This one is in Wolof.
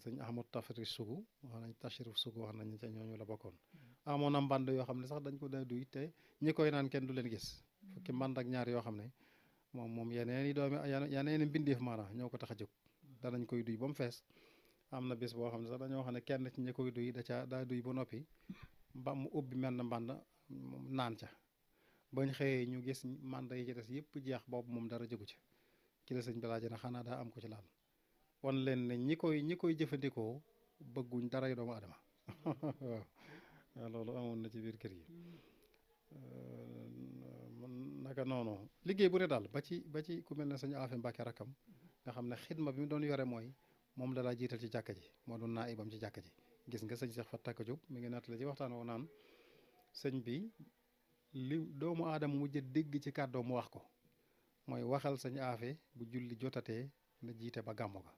sëñ Ahmad Tafri Sugu wax nañ Tachirif Sugu wax nañ ca ñooñu la bokkoon amoon na mband yoo xam ne sax dañ ko daa duy te ñi koy naan kenn du leen gis fukki mband ak ñaar yoo xam ne moom yeneen i doomi yeneen i mbindeef maanaam ñoo ko tax a jóg danañ koy duy ba mu fees am na bés boo xam ne sax dañoo xam ne kenn ci ñi koy duy daa duy ba noppi ba mu ubbi mel na mband naan ca bañ xëyee ñu gis mband yi ci des yëpp jeex boobu moom dara jógu ci la sëñ bi laaj na xanaa daa am ko ci laal wan leen ne ñi koy jëfandikoo bëgguñ daray doomu adama waaw loolu amoon na ci biir kër gi naka noonu liggéey bu ne daal ba ci ku mel ne sëñ Afe Mbàkke rakkam nga xam ne xidma bi mu doon yore mooy moom dalaa jiital ci jàkka ji moo doon naa ibam ci jàkka ji gis nga sëñ Cheikh Fatta Diop mi ngi nattale ci waxtaan woo naan sëñ bi li doomu aadama mujj dégg ci kàddoo mu wax ko mooy waxal sëñ Afe bu julli jotatee na jiite ba gàmmu ga